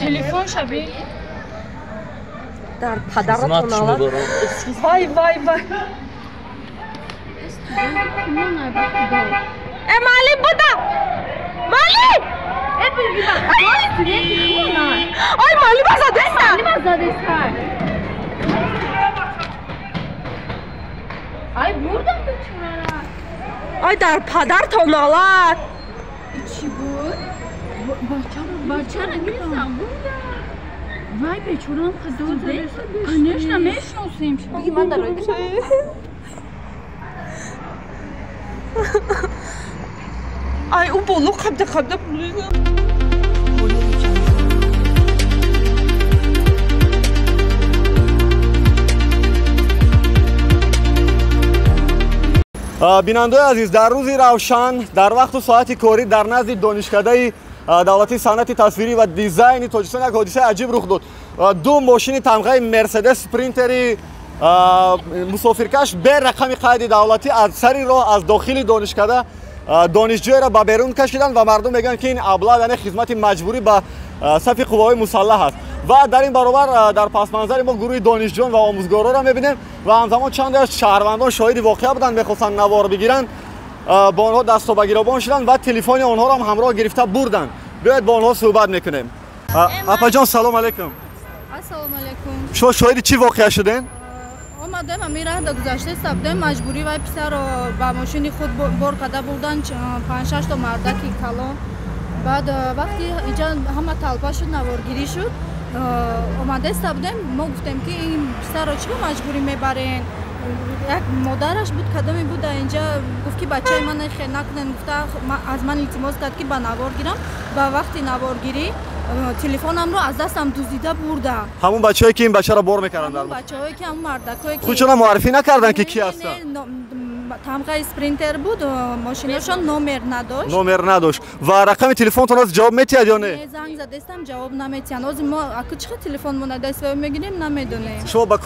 Телефон шаби. Дар падаратон алад. Вай, вай, вай. Э, муаллим буда! Муаллим! Ай, муаллима задеста! Муаллима задеста! Ай, бурдам бечорара. Ай, дар падартон алад. Чӣ буд? Бачаро гирифтам, бурдам. Вай, бечорам студент. Конечно, мешиносем. Биги ман дар Ай, ӯ боло қабда қабда. Бинандаои азиз, дар рӯзи равшан, дар вақту соати корӣ, дар назди донишкадаи давлатии санъати тасвирӣ ва дизайни Тоҷикистон як ҳодисаи аҷиб рух дод. Ду мошини тамғаи Мерседес Спринтери мусофиркаш бе рақами қайди давлатӣ аз сари роҳ аз дохили донишкада донишҷӯеро ба берун кашиданд ва мардум мегӯянд, ки ин аблад, яъне хизмати маҷбурӣ ба сафи қувваҳои мусаллаҳ аст. Ва дар ин баробар дар пасманзари мо гурӯҳи донишҷӯён ва омӯзгорҳоро мебинем ва ҳамзамон чанде аз шаҳрвандон шоҳиди воқеа буданд, мехостанд навор бигиранд, бо онҳо дастобагиробон шуданд ва телефони онҳоро ҳам ҳамроҳ гирифта бурданд. Биёед бо онҳо суҳбат мекунем. Апаҷон, салом алейкум. Ассалому алейкум. Шумо шоҳиди чӣ воқеа шудем? Омадем, ами раҳда гузашта сабдем, маҷбурӣ вай писаро ба мошини худ бор карда бурдан, 5-6 то мардаки калон. Баъд вақти инҷа ҳама талпа шуд, наворгирӣ шуд, омадаста будем, мо гуфтем, ки ин писарро чӣ ба маҷбурӣ мебарен? Як модараш буд, кадоме буд инҷа, гуфт, ки бачаи ман хел накунен, гуфта аз ман илтимос кард, ки ба навор гирам. Ба вақти наворгирӣ телефонамро аз дастам дуздида бурда. Ҳамун бачаҳое, ки ин бачаро бор мекарданд? Ҳамун бачаҳое, ки ҳамун мардакое, ки худшонро муаррифӣ накарданд, ки кӣ ҳастанд? Тамғаи Спринтер буд, мошинашон номер надошт. Номер надошт. Ва рақами телефонтон аз ҷавоб метиҳад ё не? Не, занг задестам, ҷавоб наметиҳанд. Ҳозир мо аку чӣ хел телефонмона даст мегирем, намедонем. Шумо ба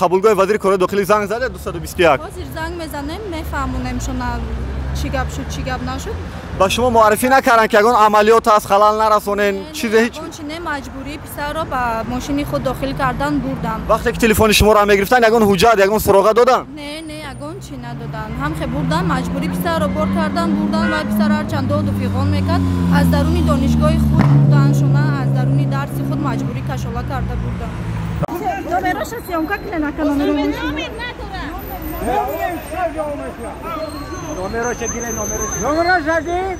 қабулгоҳи вазири корҳои дохилӣ занг задед 221? Ҳозир занг мезанем, мефаҳмонем шуна чӣ гап шуд, чӣ гап нашуд. Ба шумо муаррифӣ накарданд, ки ягон амалиёт аст, халал нарасонен, чизе ҳеҷ? Он чи не, маҷбурӣ писарро ба мошини худ дохил кардан бурданд. Вақте ки телефони шуморо мегирифтанд, ягон ҳуҷҷат, ягон суроға доданд? Не, не, ягон чи надоданд. Ҳамхе бурдан, маҷбурӣ писарро бор кардан бурдан. Вай писар ҳарчанд доду фиғон мекард, аз даруни донишгоҳи худ бурдан шуна, аз даруни дарси худ маҷбурӣ кашола карда бурдан. Номероша съёмка кунен, ака, номеро. Номер надорад. Номероша гире, номероша. Номероша гир.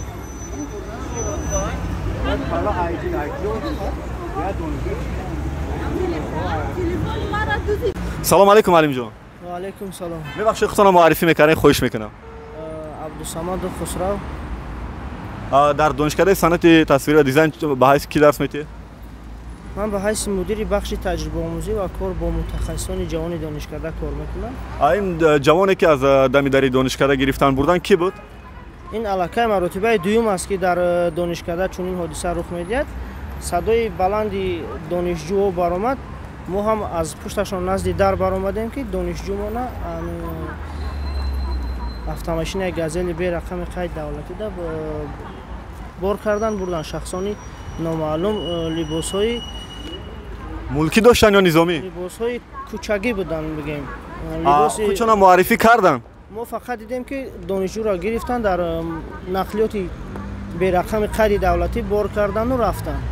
Салом алейкум, Алимҷон. Ва алейкум салом. Мебахшед, худтонро муаррифӣ мекардем, хоҳиш мекунам. Абдусамаду Хусрав. Дар донишкадаи санъати тасвирӣ ва дизайн ба ҳайси кӣ дарс метиҳед? Ман ба ҳайси мудири бахши таҷрибаомӯзӣ ва кор бо мутахассисони ҷавони донишкада кор мекунам. Ин ҷавоне, ки аз дами дари донишкада гирифтан бурдан, кӣ буд? Ин аллакай маротибаи дуюм аст, ки дар донишкада чунин ҳодиса рух медиҳад. Садои баланди донишҷӯҳо баромад, мо ҳам аз пушташон назди дар баромадем, ки донишҷӯмона автомошинаи Газели бе рақами қайд давлатида бор кардан бурдан шахсони номаълум, либосҳои мулкӣ доштанд ё низомӣ? Либосҳои кӯчагӣ буданд, бигем. Худшонро муаррифӣ карданд? Мо фақат дидем, ки донишҷӯро гирифтанд, дар нақлиёти берақами қайди давлатӣ бор кардану рафтанд.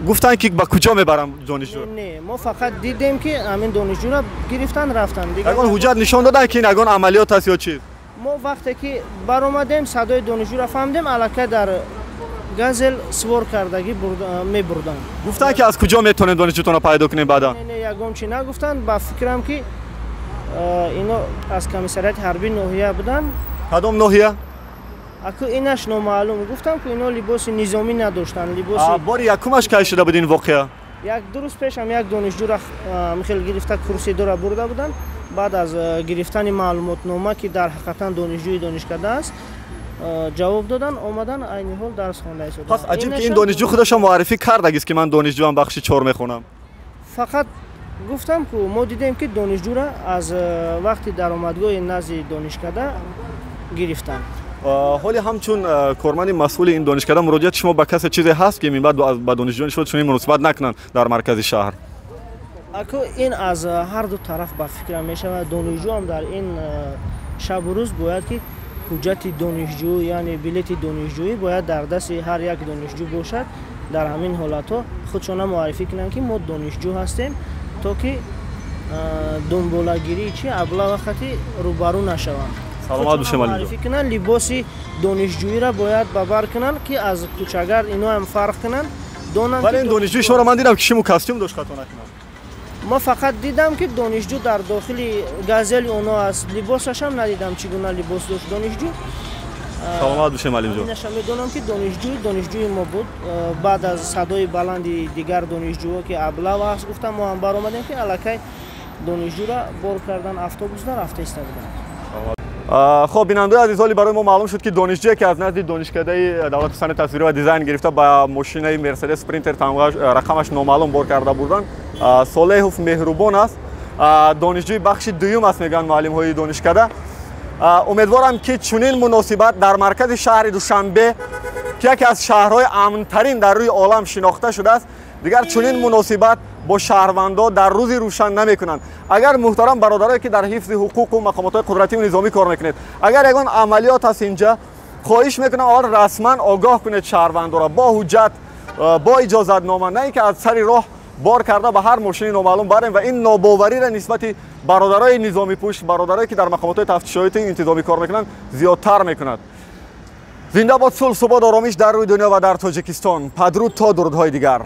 Гуфтанд, ки ба куҷо мебарам донишҷӯ? Не, мо фақат дидем, ки ҳамин донишҷӯро гирифтанд, рафтанд. Ягон ҳуҷҷат нишон доданд, ки ин ягон амалиёт аст ё чиз? Мо вақте ки баромадем, садои донишҷӯро фаҳмидем, аллакай дар Газел свор кардагӣ мебурданд. Гуфтанд, ки аз куҷо метавонем донишҷӯтонро пайдо кунем баъдан? Не, ягон чи нагуфтанд. Ба фикрам, ки ино аз комиссариати ҳарбии ноҳия буданд. Кадом ноҳия? Аку инаш номаълум. Гуфтам, ки ино либоси низомӣ надоштанд, либоси Бори якумаш кай шуда буд ин воқеа? Як ду рӯз пешам як донишҷӯра хел гирифта, курсидора бурда буданд. Баъд аз гирифтани маълумотнома, ки дар ҳақиқатан донишҷӯи донишкада аст, ҷавоб додан, омадан, айни ҳол дарс хонда истодаанд. Пас аҷиб, ки ин донишҷӯ худашон муаррифӣ кардагист, ки ман донишҷӯам, бахши чор мехонам. Фақат гуфтам, ку мо дидем, ки донишҷӯра аз вақти даромадгоҳи назди донишкада гирифтанд. Ҳоли ҳамчун корманди масъули ин донишкада муроҷиати шумо ба касе чизе ҳаст, ки минбаъд ба донишҷӯёни шумо чунин муносибат накунанд дар маркази шаҳр? Ако, ин аз ҳар ду тараф ба фикрам мешавад. Донишҷӯам дар ин шабу рӯз бояд ки ҳуҷҷати донишҷӯ, яъне билети донишҷӯӣ бояд дар дасти ҳар як донишҷӯ бошад. Дар ҳамин ҳолатҳо худшона муаррифӣ кунанд, ки мо донишҷӯ ҳастем, то ки дунболагирии чи абла вақти рӯбарӯ нашаванд. Саломат бошед. Муаррифӣ кунанд, либоси донишҷӯиро бояд ба бар кунанд, ки аз кӯчагард иноам фарқ кунанд, донанд. Вале ин донишҷӯи шуморо ман дидам, ки шиму костюм дошт, хато накунам. Ма фақат дидам, ки донишҷӯ дар дохили газели оно аст, либосашам надидам, чӣ гуна либос дошт донишҷӯ. Саломат бошед, муаллимҷон. Инаша медонам, ки донишҷӯи мо буд. Баъд аз садои баланди дигар донишҷӯҳо, ки аблава аст гуфтам, мо ҳам баромадем, ки аллакай донишҷӯра бор кардан, автобусда рафта истода. Хоб, бинандаои азиз, ҳоли барои мо маълум шуд, ки донишҷӯе, ки аз назди донишкадаи давлати санъати тасвирӣ ва дизайн гирифта ба мошинаи Мерседес Спринтер рақамаш номаълум бор карда бурданд, Солеҳов Меҳрубон аст, донишҷӯи бахши дуюм аст, мегӯянд муаллимҳои донишкада. Умедворам, ки чунин муносибат дар маркази шаҳри Душанбе, ки яке аз шаҳрҳои амнтарин дар рӯи олам шинохта шудааст, дигар чунин муносибат бо шаҳрвандо дар рӯзи рӯшан намекунанд. Агар муҳтарам бародарое, ки дар ҳифзи ҳуқуқу мақомотҳои қудративу низомӣ кор мекунед, агар ягон амалиёт ҳаст инҷа, хоҳиш мекунам, аввал расман огоҳ кунед шаҳрвандоро бо ҳуҷҷат, бо иҷозатнома, на ин ки аз сари роҳ бор карда ба ҳар мошини номаълум барем ва ин нобовариро нисбати бародарои низомипӯш, бародарое, ки дар мақомотҳои тафтишоти интизомӣ кор мекунанд, зиёдтар мекунад. Зинда бод сулҳ, субот, оромиш дар рӯи дунё ва дар Тоҷикистон. Падруд то дурудҳои дигар.